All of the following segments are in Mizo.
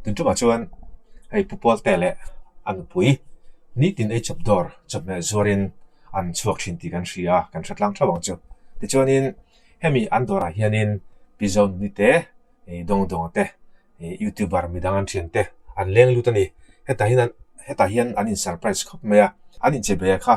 Tun tumah chuan hei Pu Pawlte leh a nupui nitin ei chawp dawr chawhmeh zuarin an chhuak thin tih kan hria a, kan hre tlang theuh ang chu. Tichuanin hemi an dawrah hianin Pi Zonuni te, Dawngdawnga te, Youtuber midang an thian te an leng lut a ni. Hetah hian hetah hian an in surprise khawp mai a, an inchebei a kha.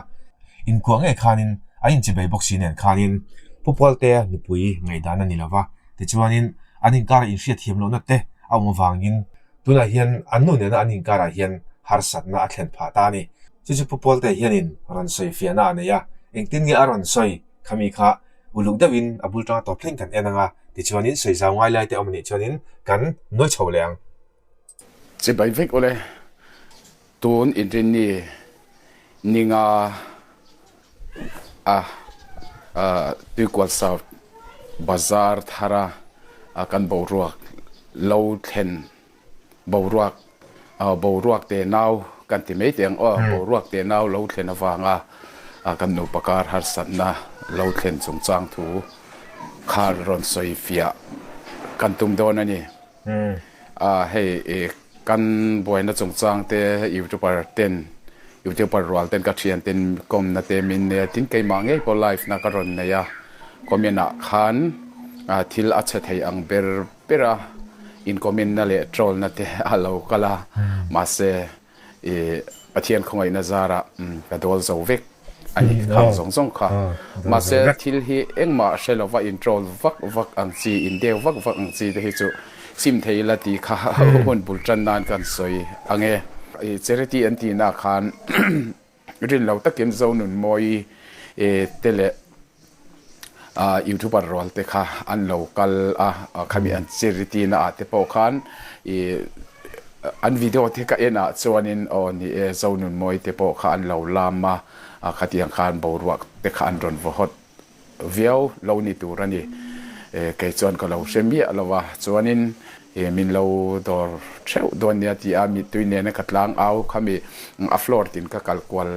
Inkuah ngei khanin an inchebei bawk si nen khanin Pu Pawlte nupui ngaihdan a ni lo va, tichuanin an inkarah inhriat thiam lohna te a awm avangin tunah hian an nu nena an inkarah hian harsatna a thlen phah ta a ni. Chu chu Pu Pawlte hianin rawn sawi fiahna a nei a, engtin nge a rawn sawi khami kha Uluk deuhin a bul tanga tawp thleng kan en ang a, tichuanin sawi zau ngai lai te awm anih chuanin kan nuai chho leh ang. Chibai vek awle, tun inrinni ninga a Tuikual South Bazar thara kan boruak lo thlen Boruak, boruak te nau kan ti mai teh ang aw, boruak te nau lo thlen avanga kan nupa kar harsatna lo thlen chungchang thu kha rawn sawi fiah kan tum dawn a ni. Hei kan buaina chungchang te youtuber ten, youtuber rual ten ka thian ten kawmna te min nei a, tin keimah ngei pawh live na ka rawn nei a, comment ah khan thil a chhe thei ang ber ber a, in comment na leh troll na te a lo kal a, mahse i Pathian khawngaihna zarah ka dawl zo vek a ni khang zawng zawng kha. Mahse thil hi engmah hre lova in troll vak vak ang chi, in deu vak vak ang chi te hi chu sim thei ila tih kha hun bul tan nan kan sawi ang e. I charity an tihna khan Rin lo takin Zonunmawi te leh YouTuber rual te kha an lo kal a, khami an charity na ah te pawh khan an video te ka en ah chuanin aw ni e Zonunmawi te pawh kha an lo lam a, khatiang khan boruak te kha an rawn vaw hawt viau lo ni tur a ni. Kei chuan ka lo hre miah lo a, chuanin min lo dawr theuh dawn nia ti a mittui nena ka tlang au khami a floor tin ka kal kual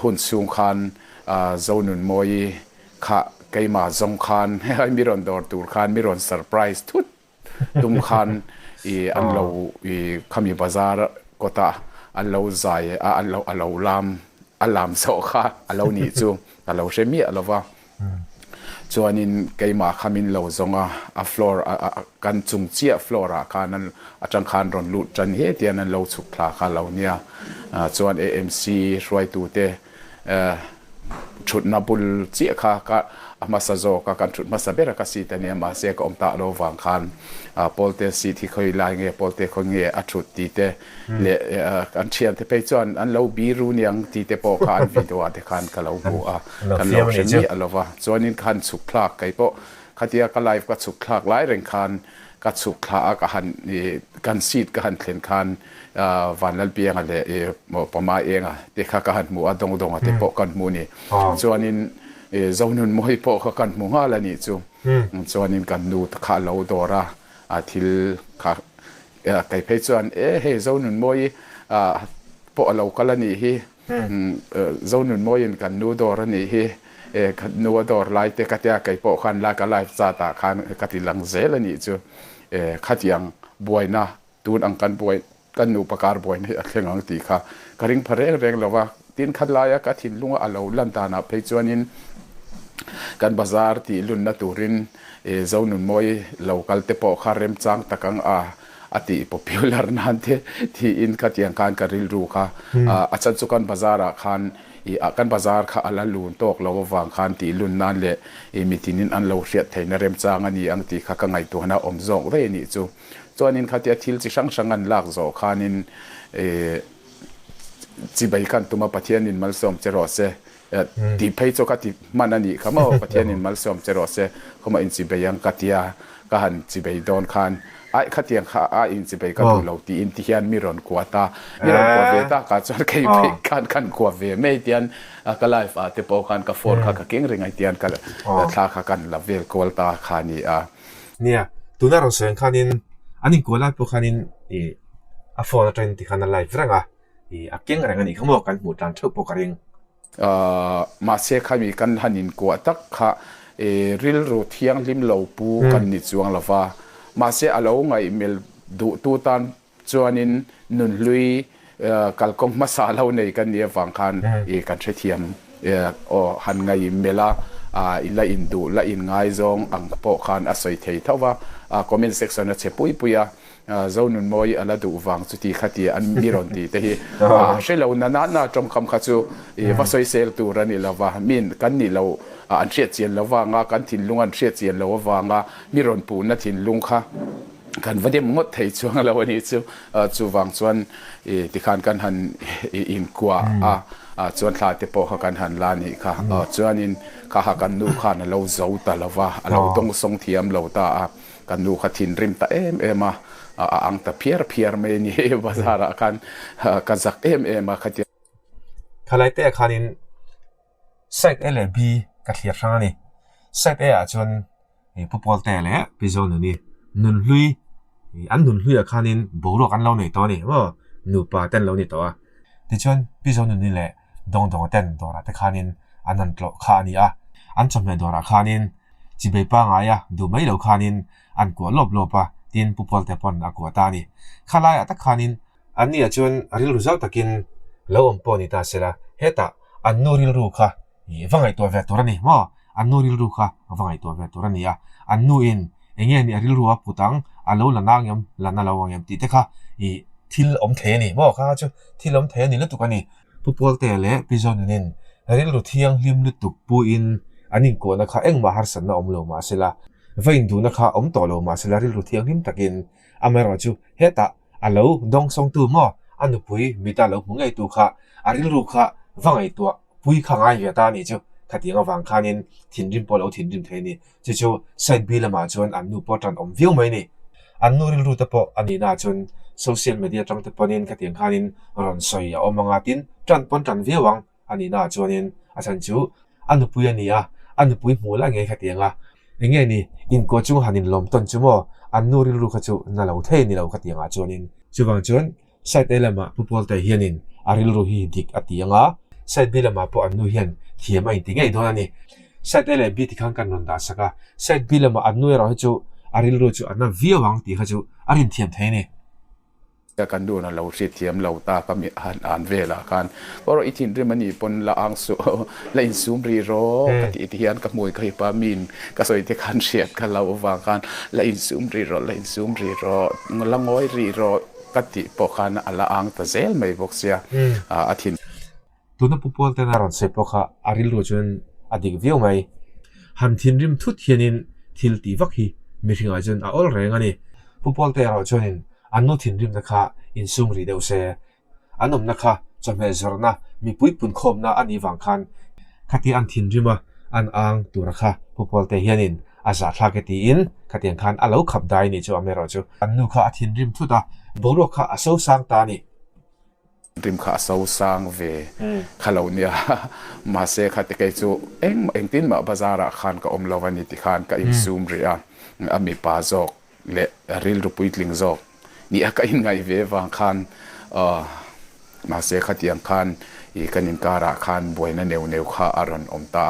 hun chhung khan Zonunmawi kha keimah zawng khan mi rawn dawr tur khan mi rawn surprise thut tum khan i an lo i khami bazar kawta an lo zai a an lo a lo lam a lam zawh kha a lo nih chu ka lo hre miah lo va chuanin keimah kha min lo zawng a a floor a kan chung chiah floor ah khan an atang khan rawn lut tan he tian an lo chhuk thla kha a lo nia chuan AMC hruaitu te Thutna bul chiah kha ka a hmasa zawk a, kan thut hmasa ber a ka seat a nia, mahse ka awm tak lo vang khan Pawlte seat hi khawi lai nge, Pawlte khawi nge a thut tih te leh kan thiante phei chuan an lo biru niang tih te pawh kha an video ah te khan ka lo hmu a, kan lo hre miah lo va. Chuanin ka han chhuk thlak kei pawh khatia ka live ka chhuk thlak lai reng khan ka chhuk thla a ka han kan seat ka han thlen khan Vanlalpianga leh i Pama Enga te kha ka han hmu a, Dawngdawnga te pawh kan hmu a ni. Chuanin Zonunmawi pawh kha kan hmu nghal a nih chu. Chuanin kan nu te kha a lo dawr a, a thil kha kei phei chuan e hei Zonunmawi pawh a lo kal a nih hi, Zonunmawiin kan nu dawr a nih hi, kan nu a dawr lai te ka tia kei pawh khan la ka live chat ah khan ka ti lang zel a nih chu. Khatiang buaina Tun ang kan buai, kan nupa kar buaina hi a thleng ang tih kha ka ring pha reng reng lo va. Tin khat laia ka thinlunga a lo lan danah phei chuanin kan bazar tih lunna turin Zonunmawi lo kal te pawh kha remchang tak ang a, a tih popular nan te tiin khatiang khan ka rilru kha a chan chu kan bazar ah khan kan bazar kha a la lun tawk lo avang khan tih lun nan leh mitinin an lo hriat theihna remchang a ni ang tih kha ka ngaihtuahna awm zawk daih a nih chu. Chuanin khatia thil chi hrang hrang an lak zawh khanin chibai khan tuma Pathianin malsawm che rawh se tih phei chu ka ti hman a nih kha maw Pathianin malsawm che rawh se khawmah inchibei ang ka tia ka han chibei dawn khan aih khatiang kha a inchibei ka duh lo tiin ti hian mi rawn kuah ta mi rawn kuah ve tak ah chuan kei phei khan khan kuah ve mai tian ka life ah te pawh khan ka phone kha ka keng reng a tian ka thla kha kan la vel kual ta kha a ni a. Nia, tuna rawn sawi ang khanin an inkuah lai pawh khanin ih a phone atangin tikhan a live reng a, ih a keng reng a nih kha maw kan hmuh tlan theuh pawh ka ring. Ahh mahse khami kan han inkuah tak kha ih rilru thianghlim lo pu kan ni chuang lo va, mahse a lo ngaihmel duhtu tan. Chuanin nunhlui kalkawng hmasa lo nei kan nih avang khan i kan hrethiam aw han ngaih melh a, i la induh la inngaizawng ang pawh khan a sawi thei tho va, comment section a che pui pui a, Zonunmawi a la duh vang chuti kha ti an mi rawn ti te hi a hre lo na na na tawngkam kha chu i va sawisel tur a ni lo va, min kan nih lo an hriat chian lo vanga kan thinlung an hriat chian lo avanga mi rawn puhna thinlung kha kan va dem ngawt thei chuang lo a nih chu. Chuvang chuan i tikhan kan han inkuah a, chuan thla te pawh kha kan han la nih kha. Chuanin kha kha kan nu khan a lo zo ta lo va, a lo dawngsawng thiam lo ta a, kan nu kha thinrim ta em em a, a ang ta phiar phiar mai a ni. Bazar ah khan ka zak em em a khatia. Thalai te ah khanin Side A leh B ka thlir hrang a ni. Side A ah chuan Pu Pawlte leh Pi Zonuni nunhlui an nunhlui ah khanin boruak an lo nei tawh a ni maw nupa te an lo ni tawh a. Tichuan Pi Zonuni leh Dawngdawnga ten dawrah te khanin an han tlawh kha a ni a. An chawhmeh dawrah khanin chibei pangaia duh mai lo khanin an kuah lawp lawp a, tin Pu Pawlte pawn a kuah ta a ni. Khalaiah tak khanin An nia chuan a rilru zau takin lo awm pawh ni ta sela, hetah an nu rilru kha va ngaihtuah ve tur a ni maw? An nu rilru kha va ngaihtuah ve tur a ni a, an nu in eng nge ni a rilru a put ang, a lo la na angem, la na lo angem tih te kha ih thil awm thei a ni maw? Kha chu thil awm thei a ni lutuk a ni. Pu Pawlte leh Pi Zawnunin rilru thianghlim lutuk puiin an inkuahna kha engmah harsatna awm lo mahsela, va induhna kha awm tawh lo mahsela rilru thianghlim takin Amaherawhchu hetah a lo dawngsawngtu maw a nupui mita lo hmu ngeitu kha a rilru kha va ngaihtuah pui kha ngai ve ta a nih chu. Khatiang avang khanin thinrim pawh a lo thinrim thei a ni. Chu chu side B lamah chuan an nu pawh tan awm viau mai a ni. An nu rilru te pawh a nihna ah chuan social media atang te pawhin khatiang khanin rawn sawi a awm ang a, tin tan pawn tan viau ang. A nihna ah chuanin a chhan chu a nupui a ni a, a nupui hmuh lah ngei khatiang a. Eng nge ni, inkuah chung han inlawm tawn chu maw, an nu rilru kha chu na lo thei ni lo khatiang ah chuanin. Chuvang chuan side A lamah Pu Pawlte hianin a rilru hi dik a ti ang a, side B lamah pawh an nu hian thiam a inti ngei dawn a ni. Side A leh B tikhan kan rawn dah sak a, side B lamah an nu erawh hi chu a rilru chu a na viau ang tih kha chu a rinthiam thei a ni. Kan duhna lo hriatthiam lo ta ka mi han an velah khan pawh i thinrim a nih pawn la ang suh la insum rih rawh ka tih te hian ka hmui ka hip a min ka sawi te khan hriat ka lo avang khan la insum rih rawh la insum rih rawh la ngawi rih rawh ka tih pawh khan a la ang ta zel mai bawk sia a thin Tuna Pu Paul ten a rawn sawi pawh kha a rilru chuan a dik viau mai. Han thinrim thut hianin thil tih vak hi mihringah chuan a awl reng a ni. Pu Paul te erawh chuanin an nu thinrimna kha insum rih deuh se. An awmna kha chawhmeh zawrhna mipui punkhawmna a nih vang khan khatia an thinrim a an ang tura kha Pu Paul te hianin a zahthlak e tiin khatiang khan a lo khap dai nih chu amaherawh chu an nu kha a thinrim thut a, boruak kha a sosang ta a ni. Rim kha a so sang ve kha lo nia mahse kha ti kei chu engmah engtin mah bazar ah khan ka awm lo a ni ti khan ka insum rih a, a mipa zawk leh rilru puitling zawk nia ka inngaih ve vang khan aw mahse khatiang khan ih kan inkar ah khan buaina neuh neuh kha a rawn awm ta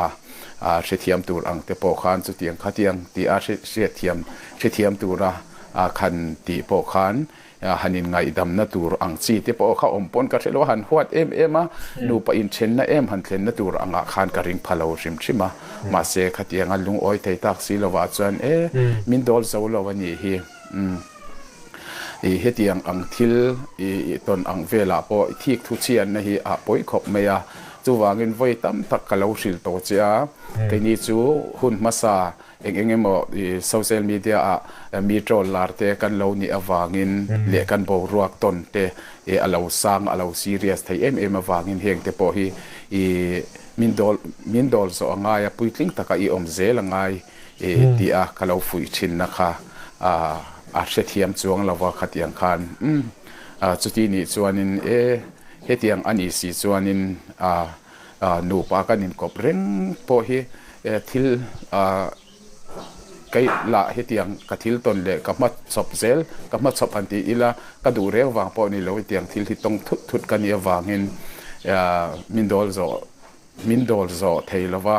a, hrethiam tur ang te pawh khan chutiang khatiang tih a hriatthiam hrethiam tura khan tih pawh khan Han inngaihdamna tur ang chi te pawh kha awm pawn ka hre lo a, han huat em em a, nupa inthenna em han thlenna tur angah khan ka ring pha lo hrim hrim a, mahse khatianga lungawi thei tak si lovah chuan e min dawl zo lo a nih hi, umm i hetiang ang thil i tawn ang velah pawh i thik thu chhiatna hi a pawi khawp mai a, chuvangin vawi tam tak ka lo hrilh tawh che a, keini chu hun hmasa Eng eng emaw i social media ah mi troll lar te kan lo nih avangin leh kan boruak tawn te a lo sang a lo serious thei em em avangin heng te pawh hi i min dawl min dawl zawh a ngai a puitling taka i awm zel a ngai tih a ka lo fuih thinna kha a hrethiam chuang lova khatiang khan umm chuti nih chuanin e hetiang a nih si chuanin a Nupa kan inkawp reng pawh hi thil kei lah hetiang ka thil tawn leh ka hmachhawp zel, ka hmachhawp han ti ila ka duh reng vang pawh ni lo hetiang thil hi tawng thut thut ka nih avangin min dawl zawh min dawl zawh thei lo va,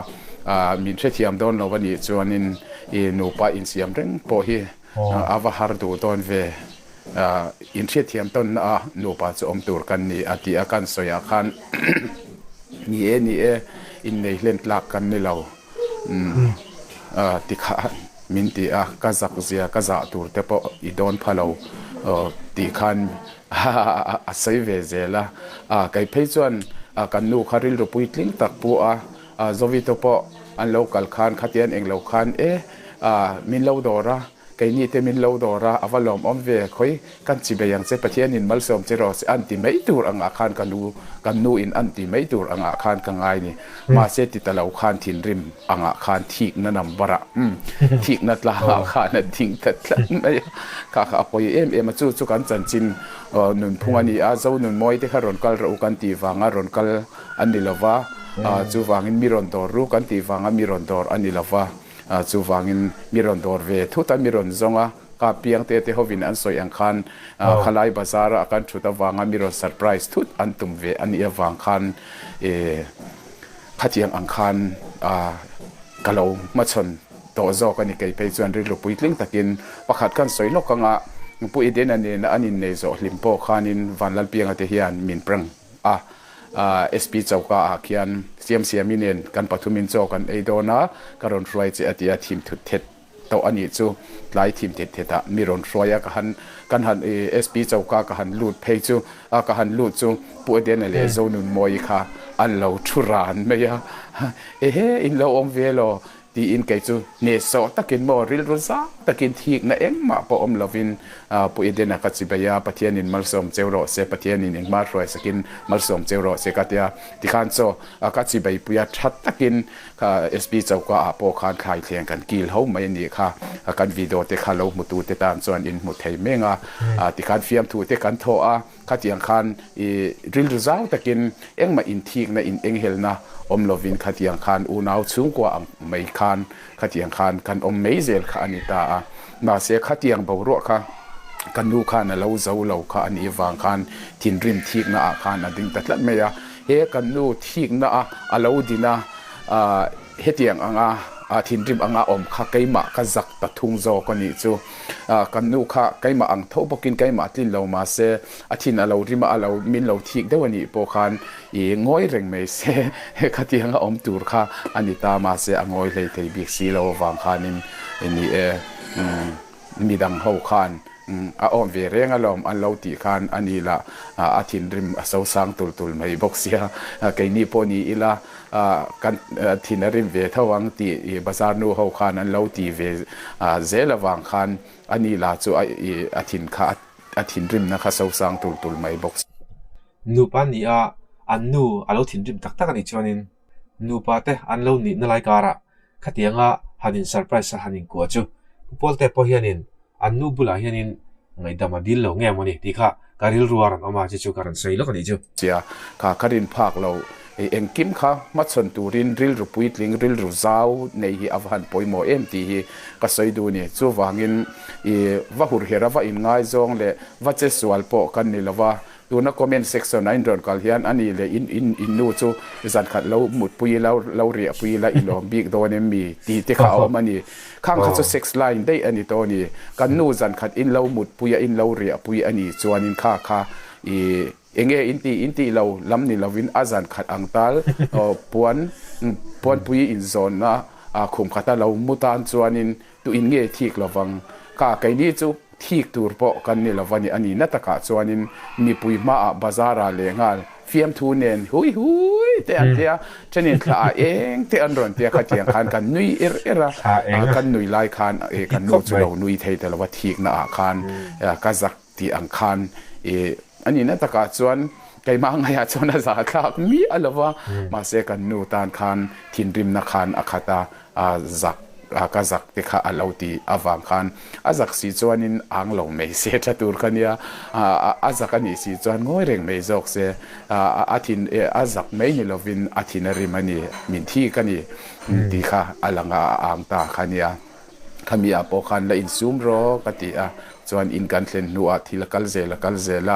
min hrethiam dawn lo a nih chuanin nupa insiam reng pawh hi a va har duh dawn ve. Inhriatthiam tawnna a nupa chu awm tur kan ni a tih a kan sawi ah khan ni e ni e innei hlen tlak kan ni lo ti kha min ti a, ka zak zia ka zah tur te pawh i dawn pha lo tih khan a sawi ve zel a. Kei phei chuan kan nu kha rilru puitling tak pu a, Zovito pawh an lo kal khan khatian englo khan e min lo dawr a. Keini te min lo dawr a, a va lawmawm ve, khawi kan chi bei ang che, Pathianin malsawm che rawh se an ti mai tur angah khan ka nu, kan nu in an ti mai tur angah khan ka ngai ni. Mahse ti ta lo khan thinrim angah khan thikna number ah, umm, thikna tlangah khan a ding ta tlat mai a, kha kha a pawi em em a, chu chu kan chanchin nunphung a ni a, Zonunmawi te kha rawn kal rawh u kan tih vanga rawn kal a ni lo va, chuvangin mi rawn dawr ru kan tih vanga mi rawn dawr a ni lo va. Chuvangin mi rawn dawr ve thut a, mi rawn zawng a, ka piang te te hovin an sawi ang khan khalai bazar a kan thut avanga mi rawn surprise thut an tum ve a nih avang khan khatiang ang khan ka lo hmachhawn tawh zawk a ni. Kei phei chuan rilru puitling takin pakhat kan sawi lawk anga Pu Edena nena an innei zawh hlim pawh khanin Vanlalpianga te hian min prank a. SP choka ah khian Siamsiami nen kan pathumin chaw kan ei dawn a, ka rawn hruai che a ti a, thim thut thet tawh a nih chu. Tlai thim thet thet ah mi rawn hruai a, ka han kan han SP choka ka han lut phei chu a ka han lut chu Pu Edena leh Zonunmawii kha an lo thu ran mai a, ehe in lo awm ve law Tiin kei chu hnehsawh takin maw rilru zau takin thikna engmah pawh awm lovin Pu Edena ka chibai a, Pathianin malsawm cheu rawh se, Pathianin engmah hruai sakin malsawm cheu rawh se ka ti a. Tikhan chaw ka chibai pui a, tha takin SP choka ah pawh khan thlai thleng kan kil ho mai a nih kha, kan video te kha lo hmutu te tan chuan in hmu thei meng a, tikhan fiamthu te kan thawh a. Khatiang khan i rilru zau takin engmah inthikna, in enghelna awm lovin khatiang khan unau chhungkua ang mai khan khatiang khan kan awm mai zel kha a ni ta a. Mahse khatiang boruak kha ka nu khan a lo zo lo kha a nih vang khan thinrim thikna ah khan a ding ta tlat mai a. He kan nu thikna a a lo din a, hetiang anga thinrim anga awm kha keimah ka zak ta thung zawk a nih chu. Kan nu kha keimah ang tho bawkin keimah tlin lo mahse a thin a lo rim a, a lo min lo thik deuh a nih pawh khan i ngawi reng mai se khatiang a awm tur kha a ni ta mahse a ngawi hlei thei bik si lo avang khanin ni e midang ho khan a awm ve reng alawm an lo tih khan a ni lah a thinrim a sosang tul tul mai bawk sia keini pawh ni ila Kan thin a rim ve tho ang tih bazar nu ho khan an lo ti ve zel avang khan a ni la chu a thin kha a thinrimna kha sosang tul tul mai bawk. Nupa ni a, an nu a lo thinrim tak tak a nih chuanin nupa te an lo nihna lai karah khatianga han in surprise a han inkuah chu Pu Pawlte pawh hianin An nu bulah hianin ngaihdam a dil lo nge maw ni tih kha ka rilru a rawn awm a, chu chu ka rawn sawi lawk a nih chu. Tia, kha ka rin phak lo. Engkim kha hmachhawn turin rilru puitling, rilru zau nei hi a va han pawimawh em tih hi ka sawi duh a ni. Chuvangin i va hurher a, va inngaizawng leh va che sual pawh kan ni lo va, Tuna comment section a in rawn kal hian ani leh in in in nu chu zan khat lo mutpui ila lo riahpui ila i lawm bik dawn em mi tih te kha a awm a ni. Khang kha chu sex line daih a ni tawh a ni. Kan nu zan khat in lo mutpui a in lo riahpui a ni chuanin kha kha i enge in tih in tih lo lam ni lovin a zan khat ang tal puan puanpui inzawnna khum khata lo mu tan chuanin Tuin nge thik lovang? Ka keini chu thik tur pawh kan ni lo va ni. A nihna takah chuanin mipui hmaah bazar-ah lehnghal fiamthu nen hui hui te an tia, thenin thla ah eng te an rawn tia khatiang khan kan nui er er a, kan nui lai khan kan nu chu lo nui thei ta lo va thikna ah khan ka zak tih ang khan a nihna takah chuan keimah ngaiah chuan a zahthlak miah lo va, mahse kan nu tan khan thinrimna khan a khat a, a zak a ka zak te kha a lo ti avang khan a zak si chuanin ang lo mai se tha tur kha nia a zak a nih si chuan ngawi reng mai zawk se a thin a zak mai ni lovin a thin a rim a ni min thik a ni tih kha a lang a a ang ta kha nia khami ah pawh khan la insum rawh ka ti a chuan in kan thlen hnuah thil a kal zel a kal zel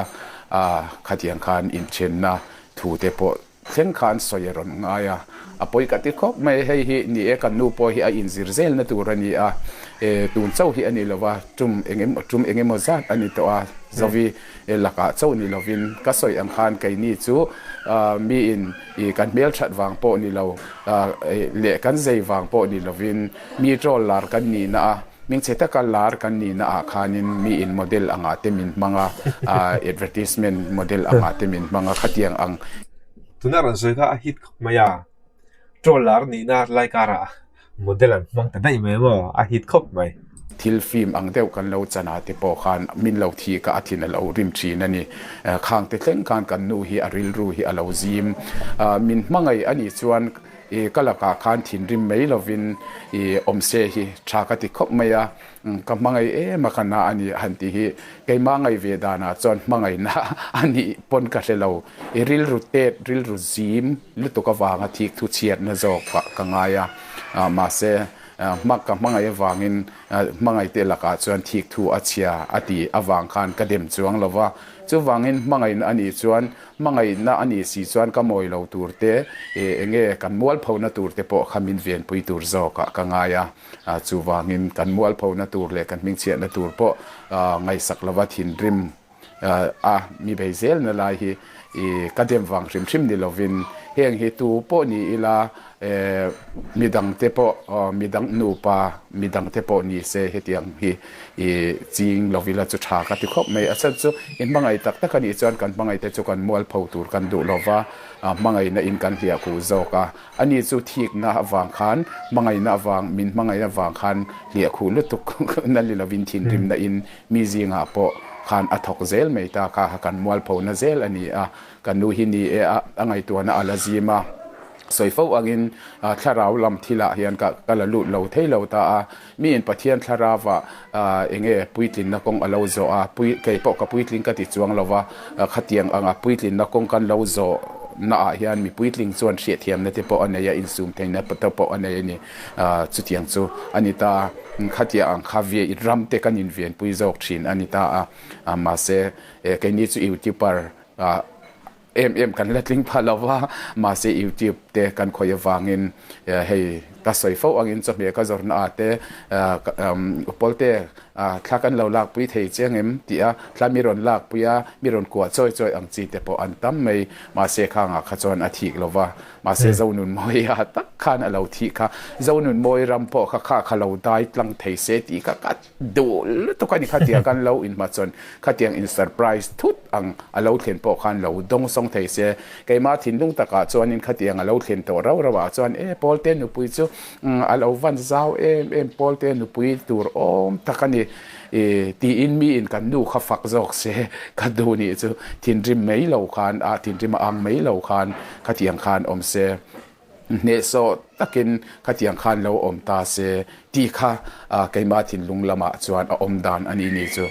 a khatiang khan inthenna thu te pawh Thleng khan sawi a rawn ngai a, a pawi ka ti khawp mai. Hei hi ni e, kan nu pawh hi a inzir zelna tur a ni a. Tun chauh hi a ni lova, tum eng emaw tum eng emaw zat a ni tawh a, Zovi lakah chauh ni lovin ka sawi ang khan keini chu miin kan hmelthat vang pawh ni lo leh kan zei vang pawh ni lovin mi troll lar kan nihna a, Hmingchhe taka lar kan nihna ah khanin miin model angah te min hmang a, advertisement model angah te min hmang a, khatiang ang. Tuna rawn sawi kha a hit khawp mai a, troll lar nihna lai karah model an hmang ta daih mai maw, a hit khawp mai. Thil film ang deuh kan lo chan ah te pawh khan min lo thi kha a thin a lo rim thin a ni. Khang te thleng khan kan nu hi a rilru hi a lo zim. Min hmangaih a nih chuan I ka lakah khan thinrim mai lovin i awmse hi tha ka ti khawp mai a, ka hmangaih em a ka na a ni han tih hi keimah ngaih ve danah chuan hmangaihna a nih pawn ka hre lo. I rilru tet, rilru zim lutuk avanga thik thu chhiatna zawk ah ka ngai a, mahse hma ka hmangaih avangin hmangaihte lakah chuan thik thu a chhia a ti avang khan ka dem chuang lo va, chuvangin hmangaihna a nih chuan Hmangaihna a nih si chuan ka mawi lo tur te, eng nge kan mualphona tur te pawh kha min venpui tur zawkah ka ngai a. Chuvangin kan mualphona tur leh kan hmingchhiatna tur pawh ngaihsak lova thinrim a mi bei zelna lai hi ka dem vang hrim hrim ni lovin heng hi tu pawh ni ila midangte pawh midang nupa midangte pawh ni se hetiang hi I ching lo ila chu tha ka ti khawp mai. A chhan chu i hmangaih tak tak a nih chuan kan hmangaih te chu kan mualpho tur kan duh lo va, hmangaihna in kan hliah khuh zawk a. Ani chu thikna avang khan, hmangaihna avang, min hmangaih avang khan hliah khuh lutuk na ni lovin thinrimna in mi zingah pawh khan a thawk zel mai ta kha kan mualpho na zel a ni a. Kan nu hi ni e a, a ngaihtuahna a la zim a. Sawi fo angin thlarau lam thilah hian ka ka la lut lo thei lo ta a. Miin Pathian thlarava enge puitlinna kawng a lo zawh a, pui kei pawh ka puitling ka ti chuang lo va, khatiang anga puitlinna kawng kan lo zawh naah hian mi puitling chuan hriatthiamna te pawh a nei a, insum theihna te pawh a nei a ni. Chutiang chu a ni ta a, khatiang ang kha ve ram te kan invenpui zawk thin a ni ta a, mahse keini chu youtuber Em em kan la tling pha lo va, mahse YouTube te kan khawih avangin hei ka sawi fo angin chawhmeh ka zawrhna ah te Pawlte thla kan lo lakpui thei chiang em tih a, thla mi rawn lakpui a, mi rawn kuah chawi chawi ang chi te pawh an tam mai, mahse khangah kha chuan a thik lo va, mahse Zonunmawi ah tak khan a lo thih kha, Zonunmawi ram pawh kha kha kha lo dai tlang thei se tih kha ka Duh lutuk a ni khatiang kan lo inhmachhawn, khatiang in surprise thut ang a lo thlen pawh khan lo dawngsawng thei se. Keimah thinlung takah chuanin khatiang a lo thlen tawh rauh rauh ah chuan e Pawlte nupui chu a lo van zau em em, Pawlte nupui tur awm tak a ni tiin miin kan nu kha fak zawk se ka duh nih chu thinrim mai lo khan a thinrim a ang mai lo khan khatiang khan awm se. Hnehsawh takin khatiang khan lo awm ta se tih kha keimah thinlung lamah chuan a awm dan a ni ni chu.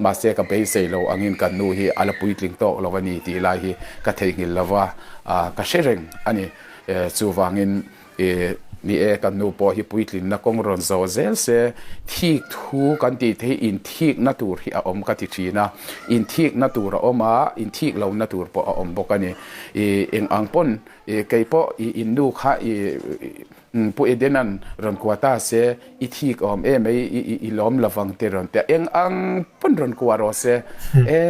Mahse ka beisei lo angin kan nu hi a la puitling tawk lo a ni tih lai hi ka theihnghilh lo va, ka hre reng a ni. Chuvangin ni e kan nu pawh hi puitlinna kawng rawn zawh zel se, thik thu kan tih te hi inthikna tur hi a awm ka ti thin a, inthikna tur a awm a, inthik lohna tur pawh a awm bawk a ni. I eng ang pawn i kei pawh i in nu kha i Pu Edenan rawn kuah ta se i thik awm em mai i i lawm lovang te rawn tia eng ang pawn rawn kuah rawh se e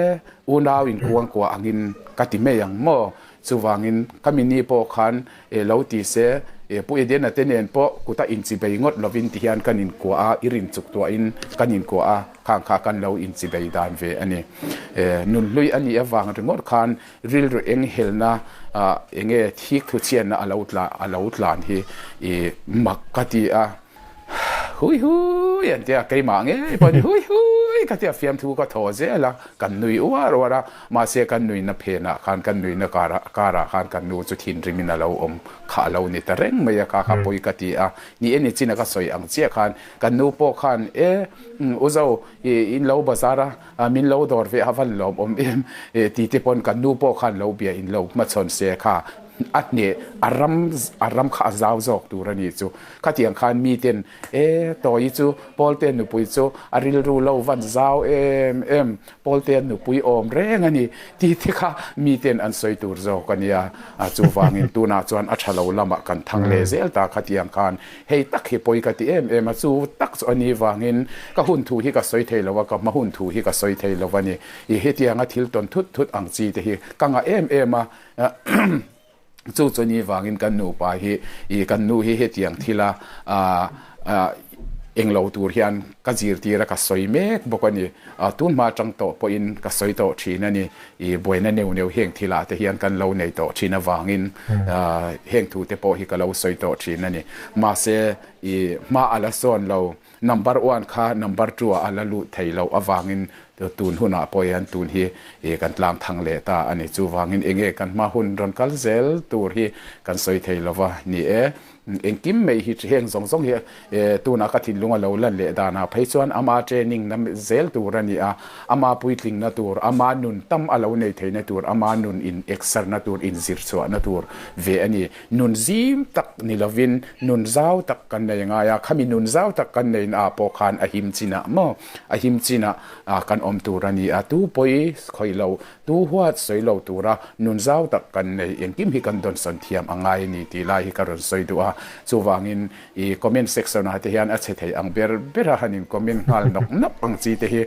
unau in kuang kuah angin ka ti mai ang maw chuvangin ka mini pawh khan e lo ti se e Pu Edena te nen pawh kuta inchibei ngawt lovin ti hian kan inkuah a i rin chuk tuahin kan inkuah a khang kha kan lo inchibei dan ve a ni e nunhlui a nih avang ringawt khan Rilru eng helna enge thik thu chhiatna a lo tla a lo tlan hi i mak ka ti a, hui hui an ti a, keimah ngei pawh ni hui hui ka ti a, fiamthu ka thaw zel a, kan nui uar uar a, mahse kan nuihna phenah khan kan nuihna karah karah khan kan nu chu thinrimin a lo awm kha a lo ni ta reng mai a, kha kha pawi ka ti a, ni e ni chin a ka sawi ang chiah khan kan nu pawh khan e u zo i in lo bazar a, A min lo dawr ve a van lawm awm em e ti te pawn kan nu pawh khan lo bia in lo hmachhawn se kha. a hneh a ram a ram kha a zau zawk tur a nih chu. Khatiang khan miten e Tawi chu Pawlte nupui chu a rilru lo van zau em em Pawlte nupui awm reng a ni tih te kha miten an sawi tur zawk a nia. Chuvangin tunah chuan a tha lo lamah kan thang leh zel ta khatiang khan hei tak hi pawi ka ti em em a, chu tak chu a ni vangin ka hun thu hi ka sawi thei lo a, ka hma hun thu hi ka sawi thei lo a ni. I hetianga thil tawn thut thut ang chi te hi ka ngah em em a. Chu chu ni vangin kan nupa hi i kan nu hi hetiang thila englo tur hian ka zirtir a ka sawi mek bawk a ni. Tun hma atang tawh pawhin ka sawi tawh thin a ni. I buaina neuh neuh heng thilah te hian kan lo nei tawh thin avangin heng thu te pawh hi ka lo sawi tawh thin a ni. Mahse i hma a la sawn lo. Number one kha number two ah a la lut thei loh avangin tun hunah pawh hian tun hi kan tlang thang leh ta a ni. Chuvangin enge kan hma hun rawn kal zel tur hi kan sawi thei lo va ni e. Engkim mai hi heng zawng zawng hi tunah ka thinlung a lo lan leh danah phei chuan ama training na zel tur a ni a, ama puitlingna tur, ama nun tam a lo nei theihna tur, ama nun in exer na tur, in zir chhuahna tur ve a ni. Nun zim tak ni lovin nun zau tak kan nei ngai a, khami nun zau tak kan neihna ah pawh khan a him chinah maw, a him chinah kan awm tur a ni a, tu pawi khawih lo, tu huat sawi lo tura nun zau tak kan nei, engkim hi kan dawnsawn thiam a ngai a ni tih lai hi ka rawn sawi duh a, chuvangin i comment section ah te hian a chhe thei ang ber ber a han in comment nghal nawk nawk ang chi te hi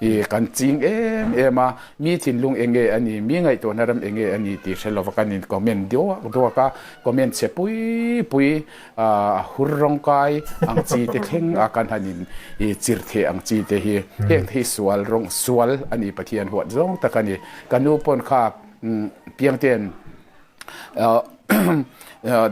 i kan ching em em a, Mi thinlung eng nge a ni, mi ngaihtuahna ram eng nge a ni tih hre lova kan in comment duak duak a, comment chhe pui pui a hur rawngkai ang chi te thleng a kan han in chir theh ang chi te hi heng te hi sual rawng sual a ni Pathian huat zawng tak a ni. Ka nu pawn kha Piangte'n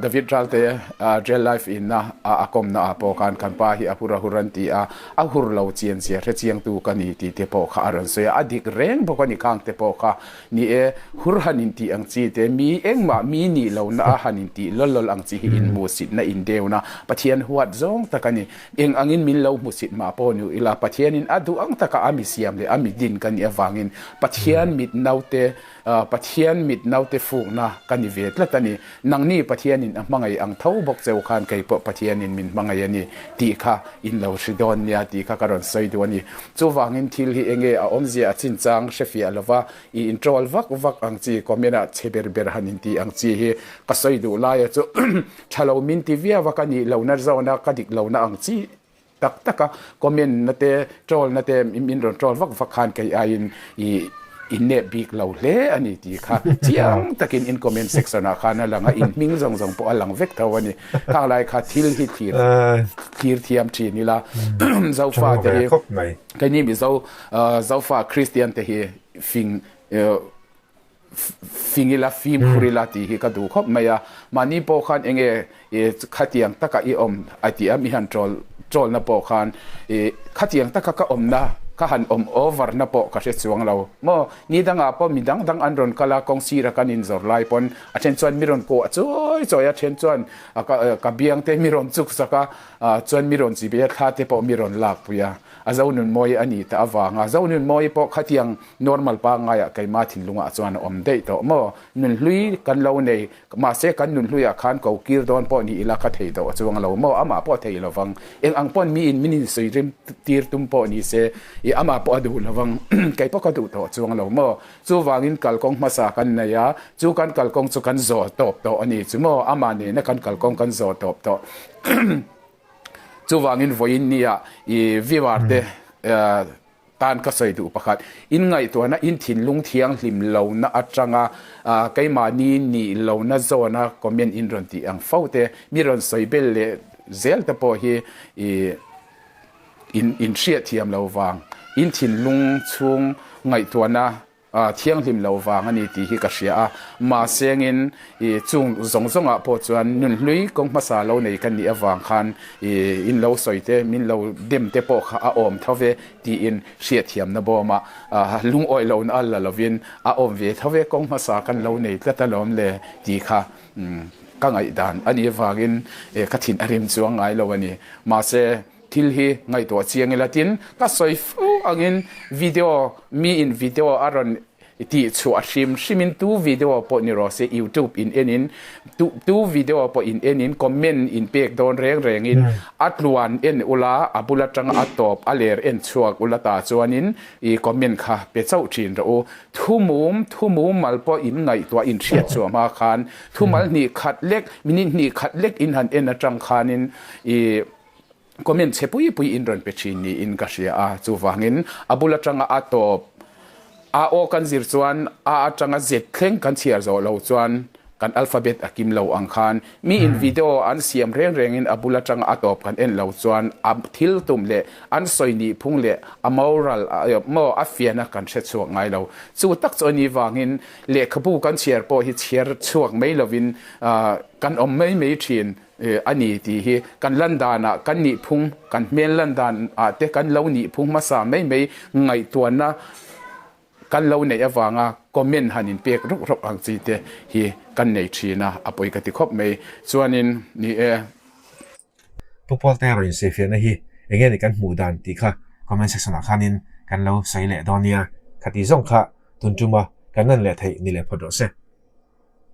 David Ralte real life in a a kawmna ah pawh khan kan pa hi a hur a hur an ti a, a hur lo chian zia hre chiangtu ka ni tih te pawh kha a rawn sawi a, a dik reng bawk a ni khang te pawh kha ni e, hur han in tih ang chi te mi engmah mi nih lohna a han in tih lawl lawl ang chi hi in hmuhsitna in deuna Pathian huat zawng tak a ni, eng angin min lo hmuhsit mah pawh ni ila Pathianin a duh ang taka a mi siam leh a mi din ka nih avangin Pathian mit naute Pathian mit naute fukna ka ni ve tlat a ni. Nangni Pathianin a hmangaih ang tho bawk cheu khan kei pawh Pathianin min hmangaih a ni tih kha in lo hri dawn nia tih kha ka rawn sawi duh a ni. Chuvangin thil hi enge a awmzia a chinchang hrefiah lova i introll vak vak ang chi comment ah chhe ber ber han inti ang chi hi ka sawi duh laia chu tha lo min ti viau a ka nih lohna zawna ka dik lohna ang chi Tak tak a, comment na te, troll na te min rawn troll vak vak khan kei aiin i in nep bik lo hle a ni tih kha chiang takin in comment section ah khan a lang a, in hming zawng zawng pawh a lang vek tho a ni. Khang lai kha thil hi thlir thlir thiam thin ila Zofa te hi keini Mizo Zofa Kristian te hi fing Fing ila, fimkhur ila tih hi ka duh khawp mai a. Mahni pawh khan enge khatiang taka i awm a tih a, mi han troll troll na pawh khan khatiang taka ka awmna ka han awm over na pawh ka hre chuang lo maw. Ni dangah pawh mi dang dang an rawn kal a, kawng sira kan inzawr lai pawn a then chuan mi rawn kuah chawi chawi a, then chuan ka biang te mi rawn chuk sak a, chuan mi rawn chi ve a, thla te pawh mi rawn lak pui a. A Zonunmawii a nih ta avanga Zonunmawii pawh khatiang Normal pangaiah keimah thinlungah chuan a awm daih tawh maw? Nunhlui kan lo nei, mahse kan nunhluiah khan ko kir dawn pawh ni ila ka thei tawh chuang lo maw? Amah pawh a thei lovang. Eng ang pawn miin min insawi rim tir tum pawh ni se, i amah pawh a duh lovang. Kei pawh ka duh tawh chuang lo maw? Chuvangin kalkawng hmasa kan nei a, chu kan kalkawng chu kan zawh tawp tawh a ni chu maw? Amah nena kan kalkawng kan zawh tawp tawh. Chuvangin vawiin nia i viewer te Tan ka sawi duh pakhat, in ngaihtuahna in thinlung thianghlim lohna atanga keimahni nih lohna zawna comment in rawn tih ang fo te, mi rawn sawi bel leh zel te pawh hi in in hriatthiam lo vang, in thinlung chhung ngaihtuahna Thianghlim lo vang a ni tih hi ka hria a, mahsengin i chung zawng zawngah pawh chuan nunhlui kawng hmasa lo nei ka nih avang khan i in lo sawi te, min lo dem te pawh kha a awm tho ve tiin hriatthiamna bawmah lungawi lohna a la lovin a awm ve tho ve, kawng hmasa kan lo nei tlat alawm le tih kha ka ngaihdan a nih avangin ka thin a rim chuang ngai lo a ni. Mahse. Thil hi ngaihtuah chiang ila tin ka sawi fo angin video mi in video a rawn. I tih chhuah hrim hrim in tu video pawh ni rawh se youtube in en in tu tu video pawh in en in comment in pek dawn reng reng in a tluan en ula a bul atanga a tawp a ler en chhuak ula ta chuan in i comment kha pe chauh thin rawh u. Thumum thumum mal pawh in ngaihtuah in hriat chhuah hma khan thumal hnih khat lek minute hnih khat lek in han en atang khan in i Comment chhe pui pui in rawn pe thin niin ka hria a, chuvangin a bul atanga a tawp a aw kan zir chuan a atanga zet thleng kan chhiar zawh lo chuan kan alphabet a kim lo ang khan mi in video an siam reng rengin a bul atanga a tawp kan en lo chuan a thil tum leh an sawi nih phung leh a moral maw a fiana kan hre chhuak ngai lo. Chu tak chu a nih vangin lehkhabu kan chhiar pawh hi chhiar chhuak mai lovin kan awm mai mai thin. a ni tih hi kan lan danah kan nihphung, kan hmel lan dan ah te kan lo nihphung hmasa mai mai ngaihtuahna kan lo neih avanga comment han in pek rawk rawk ang chi te hi kan nei thin a, a pawi ka ti khawp mai. Chuanin ni e. Pu Pawlte rawn insawifiahna hi eng nge ni kan hmuh dan tih kha comment section ah khanin kan lo sawi leh dawn nia. Khati zawng kha tun tuma kan lan leh theih ni leh phawt rawh se.